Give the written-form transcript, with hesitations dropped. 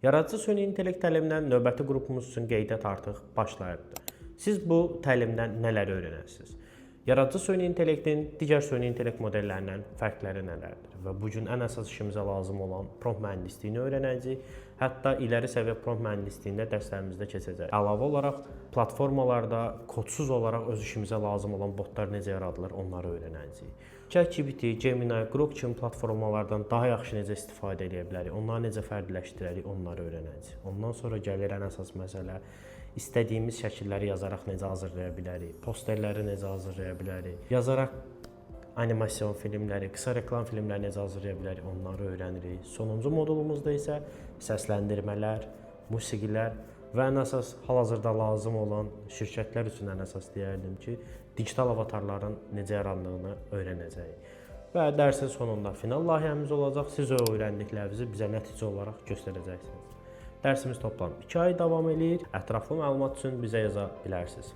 Yaradıcı süni intellekt təlimindən növbəti qrupumuz üçün qeydiyyat artıq başlayıbdır. Siz bu təlimdən nələr öyrənərsiniz? Yaradıcı süni intellektin digər süni intellekt modellərindən fərqləri nələrdir? Və bu gün ən əsas işimizə lazım olan prompt mühəndisliyini öyrənəcəyik. Hətta iləri səviyyə prompt mühəndisliyində dərslərimizdə keçəcək. Əlavə olaraq platformalarda kodsuz olaraq öz işimizə lazım olan botlar necə yaradılır, onları öyrənəcəyik. ChatGPT, Gemini, Grok kimi platformalardan daha yaxşı necə istifadə edə bilərik, onları necə fərqləşdirərik, onları öyrənəcəyik. Ondan sonra gəlir ən əsas məsələ: istədiyimiz şəkilləri yazaraq necə hazırlaya bilərik, posterləri necə hazırlaya bilərik, yazaraq animasiyon filmləri, qısa reklam filmləri necə hazırlaya bilərik, onları öyrənirik. Sonuncu modulumuzda isə səsləndirmələr, musiqilər və ən əsas hal-hazırda lazım olan, şirkətlər üçün ən əsas deyərdim ki, digital avatarların necə yarandığını öyrənəcəyik. Və dərsin sonunda final layihəmiz olacaq. Siz o öyrəndiklərinizi bizə nəticə olaraq göstərəcəksiniz. Dərsimiz toplam 2 ay davam eləyir. Ətraflı məlumat üçün bizə yaza bilərsiniz.